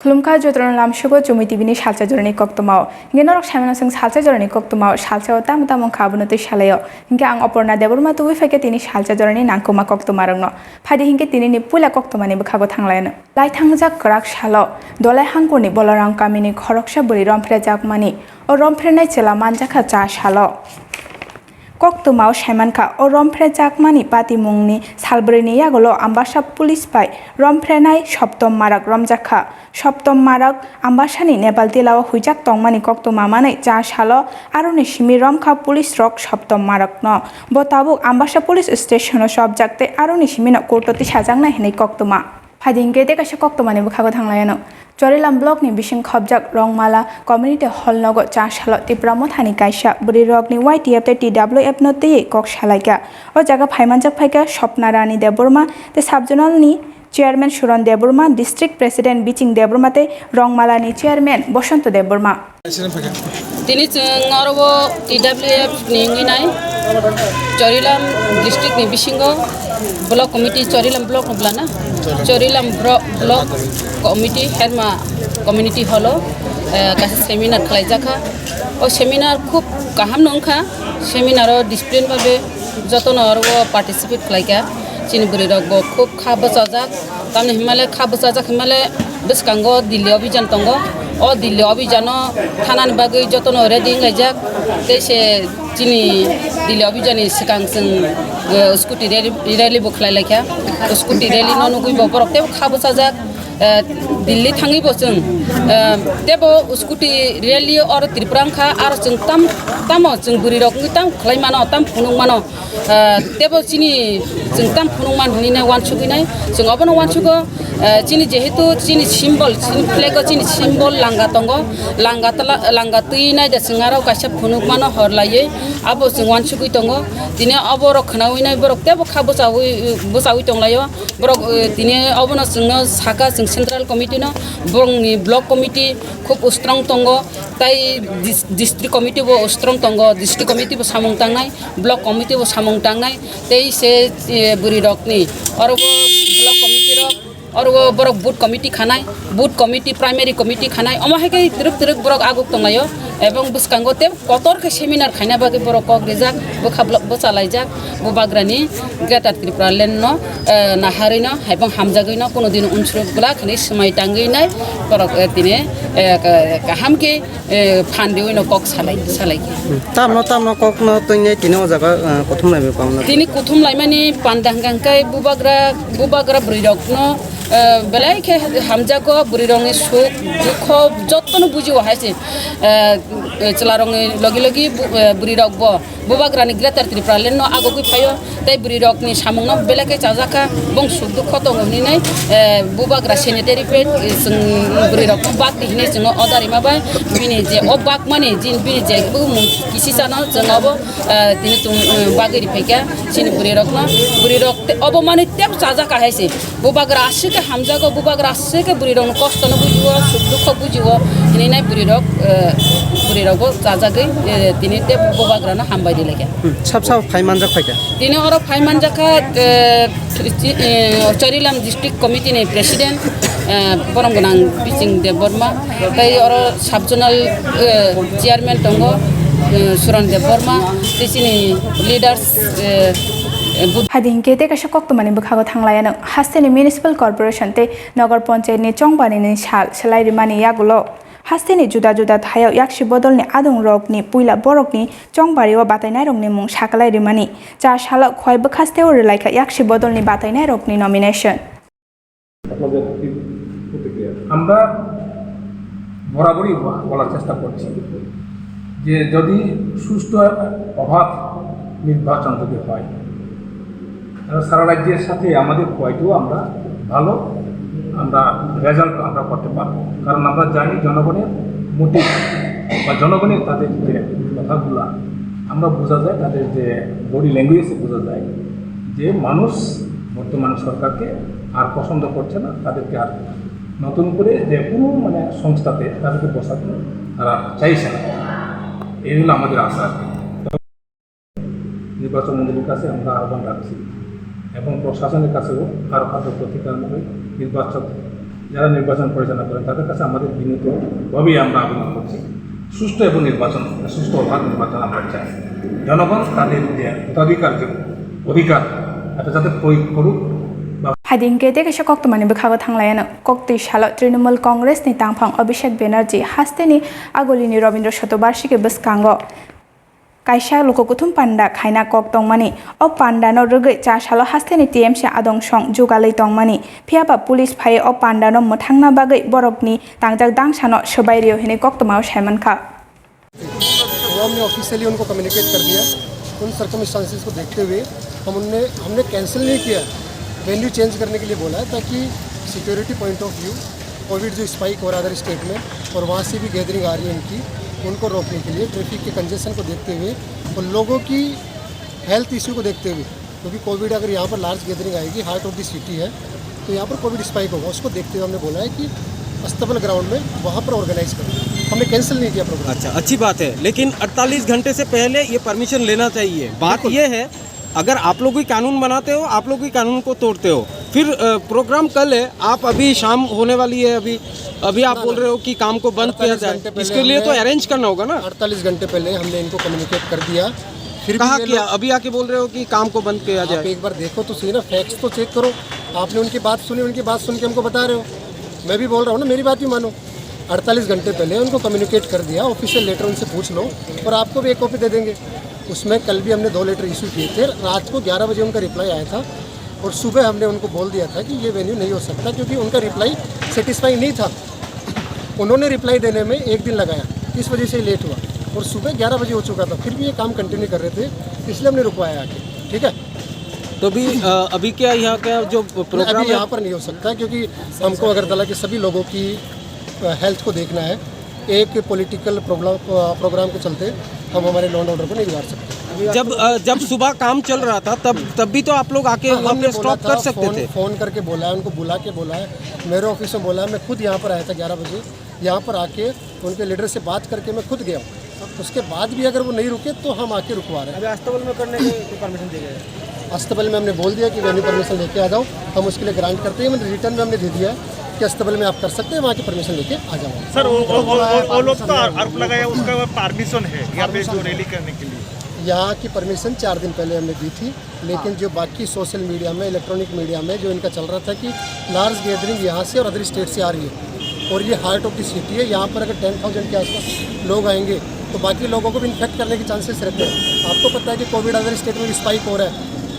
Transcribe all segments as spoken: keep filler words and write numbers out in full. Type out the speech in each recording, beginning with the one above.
Khulumkha jotono lamsugo Chumui T V ni salsa jorani koktwmao. Hinkhe norok saimano chwng salsa jorani koktwmao, salsao tamo tamo wngkha abono twi salaio. Hinkhe ang Oporna Debbarma tubui phaikha tini salsa jorani nangkukma koktwmarokno. Phaidi hinkhe tinini puila koktwmani bwkhago thanglaino. Laithangjak kwrak salo Dolai Hangkurni Bolorang kamini khoroksa bwrwi romphrejakmani. O romphrenai chwla manjakha cha salo. Koktwmao saimankha, o romphrejakmani patimungni salbrwini yagulo Ambasa police bai romphrenai Soptom Marak romjakha. Soptom Marak Ambasani Nepal tilao huijak tongmani koktwma manwi cha salo aroni simi romkha police rok Soptom Marakno. Bo tabuk Ambasa police stationo chopjak tei aroni simino courto tisajaknai hinwi koktwma. Phaidi hinkhe tei kaisa koktwmani bwkhago thanglaiyano. Chorilam blockni bising khopjak Rongmala Community Hall nogo cha salo Tipra Mothani kaisa bwrwirokni Y T F tei T W F no twiwi kok salaikha. O jaga phaimanjak phaikha Sopna Rani Debbarma tei Sub-zonalni Chairman Suron Debbarma, District President Biching Debbarma tei Rongmalani Chairman Bosonto Debbarma. Tini chwng oro o T W F ni wngwi nai Chorilam district ni bisingo block committee, Chorilam block no bwlana, Chorilam bro-, block committee Herma community hall o, eh, kaisa seminar khlaijakha. O seminar khub kaham no wngkha, seminar o discipline babe jotono oro o participate khlaikha. Chini bwrwi rok bo khub kha bwchajak. Tamni hwnmale kha bwchajak hwnmale bwskango Delhi Abhijan tongo. O Delhi Abhijano thanani bagwi jotono ready wnglaijak. Tei se chini Delhi Abhijanni swkang chwng, eh, scooty rally, rally bo khlai laikha. Scooty rally no nugwi bo borok teibo kha bwchajak. Eh, Delhi thangwi bo chwng, eh, teibo scooty rally oro Tripura wngkha, aro chwng tam, tamo chwng bwrwi rok wngwi tam khlai mano, tam phunuk mano. Ah, teibo chini chwng tam phunukman hwnwi nai uansugwi nai. Chwng obono uansugo, ah, chini jehetu chini symbol, chini flag o chini symbol langa tongo. Langa tla-, langa twi nai da chwng aro kaisa phunukmano hor laiwi abo chwng uansugwi tongo. Tini oborok khwnawi nai borok teibo kha bwchawi, bwchawi tonglaio. Borok, eh, tini obono chwngno saka chwng central committee no, borokni block committee khub strong tongo. Tai dis-, district committee bo strong tongo, district committee bo samung tangnai, block committee bo samung tangnai, tei se, eh, bwrwi rokni oro bo block committee rok, oro bo borok booth committee khanai, booth committee, primary committee khanai, omo hai khe twrwk twrwk borok aguk tonglaio, ebong bwskango tei kotor khe seminar khaina bagwi borok kok rijak, bwkha bwchalaijak, bubagrani Greater Tripura Land no, eh, naharwi no, haibong hamjagwi no, kuno din unsuk glak hinwi swmai tangwi nai, borok, eh, tini, eh, ka-, kaham khe eh, phan riwi no kok salai, salai khe. Hmm. Tamno, tamno kok no twi nai tini o jaga, eh, kuthum lai bwkha no. Tini kuthum laimani panda hwnkha khe bubagra, bubagra bwrwi rok no, eh, belai khe hamjago, bwrwi rok ni suk dukho joto no bujio hai se, eh, eh, chwla rok ni logi logi bu-, eh, bwrwi rok bo. Bubagrani Greater Tripura Land no agogwi phaio, tei bwrwi rokni samungno belai khe chajakha, bong suk dukho tongo hinwi nai, eh, bubagra sanitary pad, eh, chwng bwrwi rok bak hinwi chwngno order rima bai, bini je o bak mani jin bini je bu mung kisi chano chwng obo, eh, tini chwng, eh, bagwi riphaikha chini bwrwi rokno, bwrwi rok te obo mani tebo chajakha hai se. Bubagra aswk khe hamjago, bubagra aswk khe bwrwi rokni kosto no bujio, suk dukho bujio, hinwi nai bwrwi rok, eh, bwrwi rok bo chajagwi, eh, tini tei bubagra no hambai di laikha. Hmm, sab sab phai manjak phaikha. Tini oro phai manjakha, eh, chi-, eh, Charilam District Committee ni President, eh, borom gwnang Biching Debbarma, tei oro Sub-zonal, eh, Chairman tongo, eh, Suran Debbarma, tei chini leaders, eh, eh, bu- Hadi hinkhe tei kaisa koktwmani bwkhago thanglaianw. Hasteni Municipal Corporation tei Nagar Panchayat ni chongbarni sal swlai rimani yagulo hasteni juda juda thayao yaksi bodolni adongrokni puila borokni chongbario batainairokni mung sakwlai rimani. Cha salo khwai bwkhasteo rwlaikha yaksi bodolni batainairokni nomination. আমরা বরাবরই ব-, বলার চেষ্টা করছি যে যদি সুষ্ঠু অবাধ নির্বাচন যদি হয়, তাহলে সারা রাজ্যের সাথে আমাদের খোয়াইতেও আমরা ভালো আমরা রেজাল্ট আমরা করতে পারবো। কারণ আমরা জানি জনগণের মোটিভ বা জনগণের তাদের যে কথাগুলা আমরা বোঝা যায়, তাদের যে বডি ল্যাঙ্গুয়েজে বোঝা যায় যে মানুষ বর্তমান সরকারকে আর পছন্দ করছে না, তাদেরকে আর নতুন করে যে কোনো মানে সংস্থাতে তাদেরকে বসাতে তারা চাইছে না। এই হলো আমাদের আশা। নির্বাচন মণ্ডলীর কাছে আমরা আহ্বান রাখছি এবং প্রশাসনের কাছেও কারো কাছে প্রতিকার নির্বাচন যারা নির্বাচন পরিচালনা করেন, তাদের কাছে আমাদের বিনীতভাবেই আমরা আবেদন করছি, সুষ্ঠু এবং নির্বাচন, সুষ্ঠু অবাধ নির্বাচন আমরা চাই। জনগণ তাদের যে ভোটাধিকার, যে অধিকার, এটা যাতে প্রয়োগ করুক। Haidi hwnkhe tei kaisa koktwmani bwkhago thanglaiyano. Koktwi salo Trinamool Congress ni tangphang Abhishek Banerjee hasteni Agulini Rabindra Shatobarshiki bwskango kaisa luku kuthum panda khaina kok tongmani. O pandano rwgwi cha salo hasteni T M C adong song jugalwi tongmani. Phiyaba police phaiwi o pandano mwthangna bagwi borokni tangjak dangsano swbai rio hinwi koktwmao saimankha. वो हमने ऑफिशियली उनको कम्युनिकेट कर दिया। उन सर्कमस्टांसेस को देखते हुए हम उनने हमने कैंसिल नहीं किया, वेन्यू चेंज करने के लिए बोला है, ताकि security point of view, Covid जो स्पाइक हो रहा है अदर स्टेट में और वहाँ से भी गैदरिंग आ रही है इनकी, उनको रोकने के लिए, ट्रैफिक के कंजेशन को देखते हुए और लोगों की हेल्थ इशू को देखते हुए, क्योंकि कोविड अगर यहाँ पर लार्ज गैदरिंग आएगी, हार्ट ऑफ द सिटी है, तो यहाँ पर कोविड स्पाइक होगा, उसको देखते हुए हमने बोला है कि अस्तबल ग्राउंड में वहाँ पर ऑर्गेनाइज करें। हमने कैंसिल नहीं किया प्रोग्राम। अच्छा, अच्छी बात है, लेकिन अड़तालीस घंटे से पहले ये परमिशन लेना चाहिए। बात बिल्कुल। ये है, अगर आप लोग भी कानून बनाते हो, आप लोग भी कानून को तोड़ते हो, फिर अ, प्रोग्राम कल है, आप अभी शाम होने वाली है, अभी अभी आप ना, बोल ना। रहे हो कि काम को बंद किया अड़तालीस जाए, घंटे पहले इसके लिए तो हमने अरेंज करना होगा ना। अड़तालीस घंटे पहले हमने इनको कम्युनिकेट कर दिया, फिर भी कहाँ ये किया? लोग अभी आके बोल रहे हो कि काम को बंद किया आप जाए। एक बार देखो तो सही ना, फैक्ट्स तो चेक करो। आपने उनकी बात सुनी, उनकी बात सुन के हमको बता रहे हो। मैं भी बोल रहा हूँ ना, मेरी बात भी मानो। अड़तालीस घंटे पहले उनको कम्युनिकेट कर दिया, ऑफिशियल लेटर उनसे पूछ लो और आपको भी एक कॉपी दे देंगे। उसमें कल भी हमने दो लेटर इशू किए थे, रात को ग्यारह बजे उनका रिप्लाई आया था और सुबह हमने उनको बोल दिया था कि ये वेन्यू नहीं हो सकता, क्योंकि उनका रिप्लाई सेटिस्फाई नहीं था। उन्होंने रिप्लाई देने में एक दिन लगाया, इस वजह से लेट हुआ और सुबह ग्यारह बजे हो चुका था, फिर भी ये काम कंटिन्यू कर रहे थे, इसलिए हमने रुकवाया आके। ठीक है। तो भी अ, अभी क्या यहाँ का जो प्रोग्राम अभी है? यहाँ पर नहीं हो सकता, क्योंकि हमको अगरतला के सभी लोगों की हेल्थ को देखना है। एक पॉलिटिकल प्रोग्राम प्रोग्राम के चलते हम हमारे लॉ एंड ऑर्डर को नहीं बिगाड़ सकते। जब अ, जब सुबह काम चल रहा था, तब तब भी तो आप लोग आके हाँ, वहाँ हमने पे बोला स्टॉप था, कर सकते फोन थे। फोन करके बोला है, उनको बुला के बोला है, मेरे ऑफिस में बोला है। मैं खुद यहाँ पर आया था ग्यारह बजे, यहाँ पर आके उनके लीडर से बात करके मैं खुद गया हूँ। उसके बाद भी अगर वो नहीं रुके तो हम आके रुकवा रहे हैं। अभी अस्तबल में करने के परमिशन दी गई है। अस्तबल में हमने बोल दिया कि वेन्यू परमिशन लेके आ जाओ, हम उसके लिए ग्रांट करते हैं। मैंने रिटर्न में हमने दे दिया है कि अस्तबल में आप कर सकते हैं, वहाँ की परमिशन लेके आ जाओ। सर, वो, वो, वो, वो, वो लोग तो आरोप लगाया, उसका परमिशन है यहाँ पे जो रैली करने के लिए। यहाँ की परमिशन चार दिन पहले हमने दी थी, लेकिन जो बाकी सोशल मीडिया में, इलेक्ट्रॉनिक मीडिया में जो इनका चल रहा था कि लार्ज गैदरिंग यहाँ से और अदर स्टेट से आ रही है और ये हार्ट ऑफ द सिटी है, यहाँ पर अगर टेन थाउजेंड के आसपास लोग आएंगे तो बाकी लोगों को भी इन्फेक्ट करने के चांसेस रहते हैं। आपको पता है कि कोविड अदर स्टेट में भी स्पाइक हो रहा है,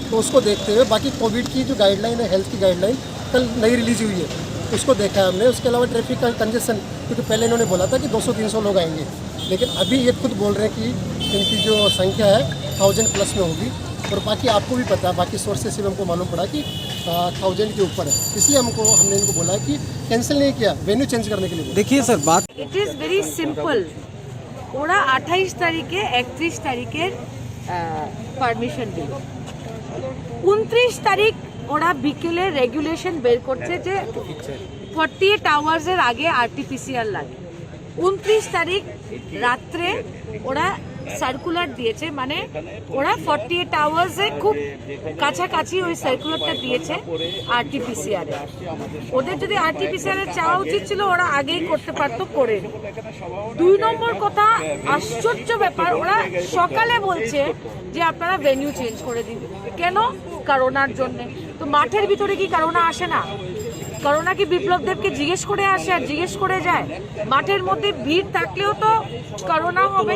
तो उसको देखते हुए बाकी कोविड की जो गाइडलाइन है, हेल्थ की गाइडलाइन कल नई रिलीज हुई है, उसको देखा है हमने। उसके अलावा ट्रैफिक का कंजेशन, क्योंकि पहले इन्होंने बोला था कि दो सौ तीन सौ लोग आएंगे, लेकिन अभी ये खुद बोल रहे हैं कि इनकी जो संख्या है थाउजेंड प्लस में होगी। और बाकी आपको भी पता है, बाकी सोर्सेज से भी हमको मालूम पड़ा कि थाउजेंड के ऊपर है, इसलिए हमको हमने इनको बोला है कि कैंसिल नहीं किया, वेन्यू चेंज करने के लिए बोला। देखिए सर, बात It is very simple। ওরা আঠাইশ তারিখে, একত্রিশ তারিখের পারমিশন দিল। উনত্রিশ তারিখ ওরা বিকেলে রেগুলেশন বের করছে যে ফর্টি এইট আওয়ার্সের আগে আরটিপিসিআর লাগে। উনত্রিশ তারিখ রাত্রে ওরা সার্কুলার দিয়েছে, মানে ওরা ফর্টি এইট আওয়ার্সে খুব কাছাকাছি ওই সার্কুলারটা দিয়েছে আরটিপিসিআর এ। ওদের যদি আরটিপিসিআর এ চাওয়া উচিত ছিল, ওরা আগেই করতে পারতো, করে। দুই নম্বর কথা, আশ্চর্য ব্যাপার, ওরা সকালে বলছে যে আপনারা ভেন্যু চেঞ্জ করে দিন। কেন? করোনার জন্য। তো মাঠের ভিতরে কি করোনা আসে না? করোনা কি বিপ্লব দেবকে জিজ্ঞেস করে আসে আর জিজ্ঞেস করে যায়? মাঠের মধ্যে ভিড় থাকলেও তো করোনা হবে।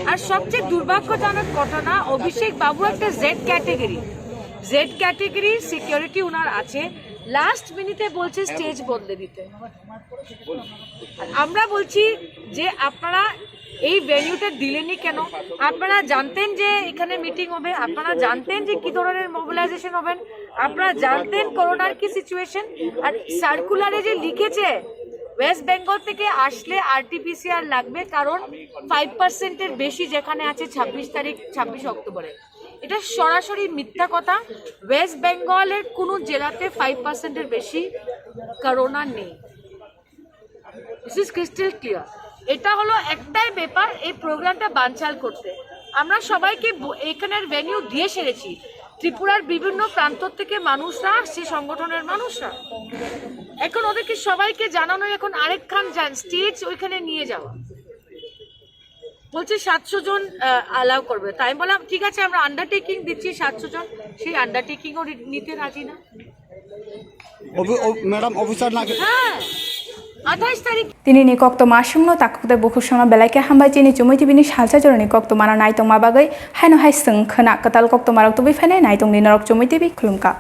আর সবচেয়ে দুর্ভাগ্যজনক ঘটনা, অভিষেক বাবু একটা Z category, Z category security ওনার আছে, লাস্ট মিনিটে বলছে স্টেজ বদলে দিতে। আর আমরা বলছি যে আপনারা এই ভেন্যুটা দিলেনই কেন? আপনারা জানতেন যে এখানে মিটিং হবে, আপনারা জানতেন যে কি ধরনের মোবিলাইজেশন হবেন, আপনারা জানতেন করোনার কি সিচুয়েশন। আর সার্কুলারে যে লিখেছে ওয়েস্ট বেঙ্গল থেকে আসলে আরটিপিসিআর লাগবে, কারণ ফাইভ পার্সেন্টের বেশি যেখানে আছে ছাব্বিশ তারিখ, ছাব্বিশ অক্টোবরে, এটা সরাসরি মিথ্যা কথা। ওয়েস্ট বেঙ্গলের কোনো জেলাতে ফাইভ পার্সেন্টের বেশি করোনা নেই। This is crystal clear. এটা হলো একটাই ব্যাপার, এই প্রোগ্রামটা বানচাল করতে। আমরা সবাইকে ব- এখানের ভেন্যু দিয়ে সেরেছি। ত্রিপুরার বিভিন্ন প্রান্ত থেকে মানুষরা আসছে, সংগঠনের মানুষরা। এখন ওদেরকে সবাইকে জানানো, এখন আরেকখান স্টেজ ওইখানে নিয়ে যাওয়া। বলছে সাতশো জন অ্যালাউ করবে। তাই আমি বললাম, ঠিক আছে, আমরা আন্ডারটেকিং দিচ্ছি সাতশো জন, সেই আন্ডারটেকিংও নিতে রাজি না। অফি- অফ- ম্যাডাম, অফিসার নাকি? হ্যাঁ, আঠাইশ তারিখ। Tini ni koktwma aswkno takhuk tei bukhuk songno belai khe hambai chini Chumui T V ni salsa jorani koktwmano naitongma bagwi. Haino hai chwng khwna kwtal koktwmarok tubui phainai naitongdi norok Chumui T V khulumkha.